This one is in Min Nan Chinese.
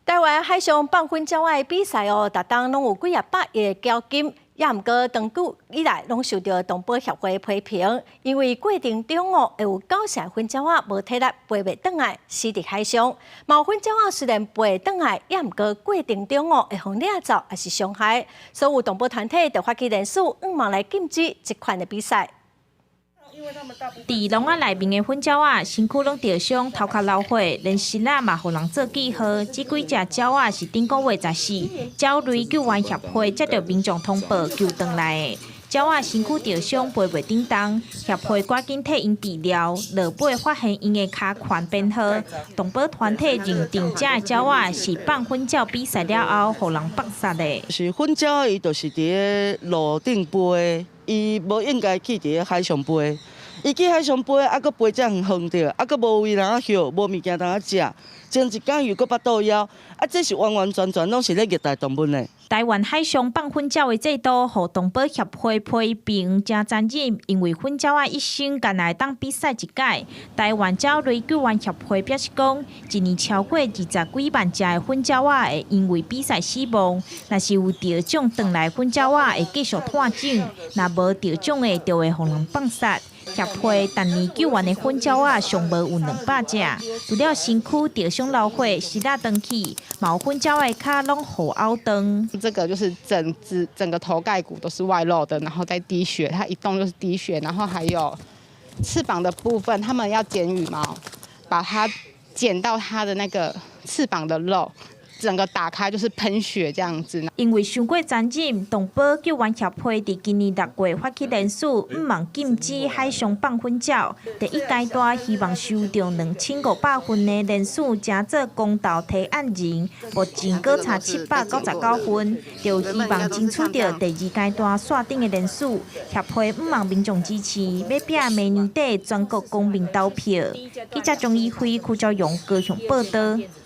台灣海上放粉鳥仔的比賽哦，逐冬攏有幾仔百億的獎金，也毋過長久以來攏受著動保協會批評，因為過程中哦會有九成粉鳥仔無體力飛袂轉來，死佇海上。嘛有粉鳥仔雖然飛會轉來，也毋過過程中哦會予掠走，抑是傷害。所以動保團體就發起連署，向望來禁止這款的比賽。佇籠仔內面的粉鳥仔，身軀攏著傷，頭殼流血，連身仔嘛予人做記號。這幾隻鳥仔是頂個月十四，鳥類救援協會接著民眾通報救轉來的。鳥仔身軀著傷，飛袂振動，協會趕緊替𪜶治療，落尾發現𪜶的跤環編號。動保團體認定這个鳥仔是放粉鳥比賽了後，予人放殺的。是粉鳥仔，伊就是佇咧陸頂飛，伊無應該去佇咧海上飛。伊去海上飛，啊，閣飛遮遠遠著，啊，閣無位通歇，無物件通食，前一工又閣腹肚枵，啊，這是完完全全攏是咧虐待動物呢。台灣海上放粉鳥的制度，予動保協會批評誠殘忍，因為粉鳥仔一生干焦會當比賽一擺。台灣鳥類救援協會表示講，一年超過二十幾萬隻的粉鳥仔會因為比賽死亡。若是有得獎轉來粉鳥仔會繼續湠種，若無得獎的就會予人放殺。協會逐年救援的粉鳥仔上無有200隻，除了身軀著傷流血、舌仔斷去，嘛有粉鳥仔的跤攏予拗斷。這個就是整隻整個頭蓋骨都是外露的，然後在滴血，它一動就是滴血，然後還有翅膀的部分，他們要剪羽毛，把它剪到它的那個翅膀的肉。整個打開就是噴血這樣子。因為傷過殘忍，動保救援協會佇今年6月發起連署，向望禁止海上放粉鳥。第一階段希望收著2500份的連署，成做公投提案人，目前閣差799份，就希望爭取著第二階段線頂的連署。協會向望民眾支持，欲拼明年底全國公民投票。記者張怡輝、柯昭勇高雄報導。